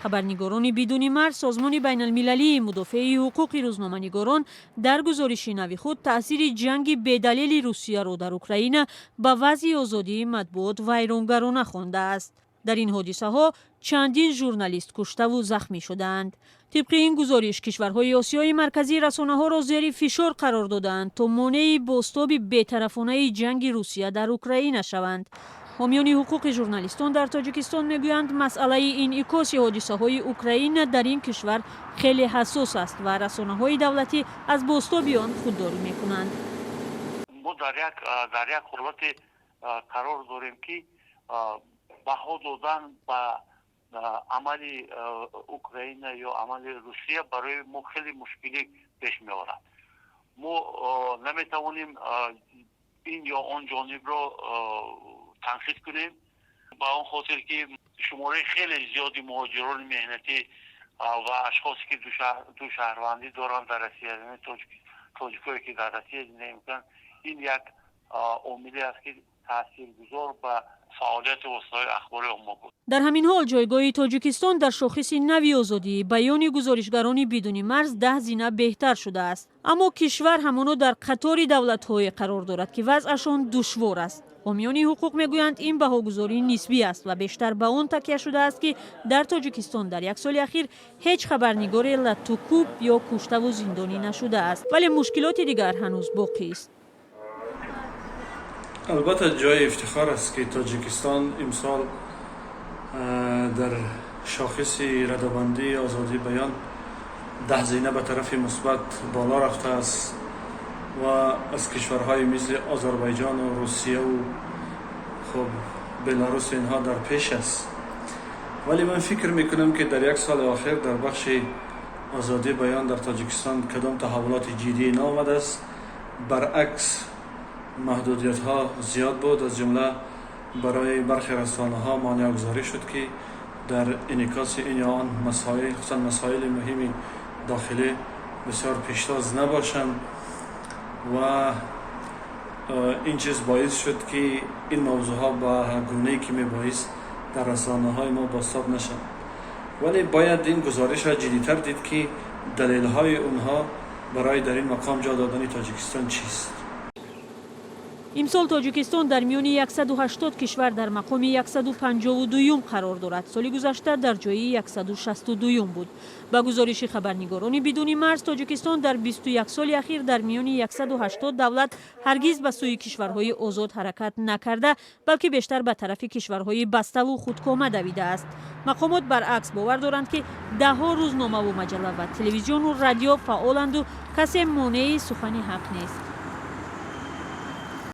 Хабарнигорони бидуни марз, созмони байналмилалии мудофеи ҳуқуқи рӯзноманигорон, дар гузориши нави худ таъсири ҷанги бедалели Русияро дар Украина ба вазъи озодии матбуот вайронгарона хондааст. Дар ин ҳодисаҳо чандин журналист куштаву захмӣ шудаанд. Тибқи ин гузориш, кишварҳои Осиёи Марказӣ расонаҳоро зери фишор қарор додаанд, то монеи бозтоби бетарафонаи ҷанги Русия дар Украина шаванд. Ҳомиёни ҳуқуқи журналистон дар Тоҷикистон мегӯянд, масъалаи инъикоси ҳодисаҳои Украина дар ин кишвар хеле ҳассос аст ва расонаҳои давлатӣ аз бозтоби он худдорӣ мекунанд. Мо дар як ҳолате қарор дорем, ки баҳо додан ба амали Украина ё амали Русия барои мо хеле мушкилӣ пеш меорад. Мо наметавонем ин ё он ҷонибро танқид кунем, ба он хотир ки шумораи хеле зиёди муҳоҷирони меҳнатӣ ва ашхосе, ки ду шаҳрвандӣ доранд дар Россия, тоҷикое, ки дар Россия зиндагӣ мекунанд, ин як омиле аст, ки таъсиргузор ба фаъолияти воситаҳои ахбори омма буд. Дар ҳамин ҳол, ҷойгоҳи Тоҷикистон дар шохиси нави озодии баёни гузоришгарони бидуни марз 10 зина беҳтар шудааст, аммо кишвар ҳамоно дар қатори давлатҳое қарор дорад, ки вазъашон душвор аст. Ҳомиёни ҳуқуқ мегӯянд, ин баҳогузорӣ нисбӣ аст ва бештар ба он такя шудааст, ки дар Тоҷикистон дар як соли ахир ҳеҷ хабарнигоре латтукӯб ё куштаву зиндонӣ нашудааст, вале мушкилоти дигар ҳанӯз боқист. Албатта, ҷои ифтихор аст, ки Тоҷикистон имсол дар шохиси радабандии озодии баён 10 зина ба тарафи мусбат боло рафтааст ва аз кишварҳои мисли Озарбойҷону Русияву, хуб, Беларус, инҳо дар пеш аст. Вале ман фикр мекунам, ки дар як соли охир дар бахши озодии баён дар Тоҷикистон кадом таҳаввулоти ҷиддӣ наомадааст. Баръакс, маҳдудиятҳо зиёд буд. Аз ҷумла барои бархе расонаҳо монеагузорӣ шуд, ки дар инъикоси ин ё он масоил, хусусан масоили муҳими дохилӣ, бисёр пештоз набошанд ва ин чиз боис шуд, ки ин мавзӯъҳо ба гунае, ки мебоист, дар расонаҳои мо бозтоб нашаванд. Вале бояд ин гузоришро ҷиддитар дид, ки далелҳои онҳо барои дар ин мақом ҷо додани Тоҷикистон чист. Имсол Тоҷикистон дар миёни 180 кишвар дар мақоми 152-юм қарор дорад. Соли гузашта дар ҷои 162-юм буд. Ба гузориши Хабарнигорони бидуни марз, Тоҷикистон дар 21 соли ахир дар миёни 180 давлат ҳаргиз ба сӯи кишварҳои озод ҳаракат накарда, балки бештар ба тарафи кишварҳои баставу худкома давидааст. Мақомот баръакс бовар доранд, ки даҳҳо рӯзномаву маҷалла ва телевизиону радио фаъоланду касе монеи сухани ҳақ нест.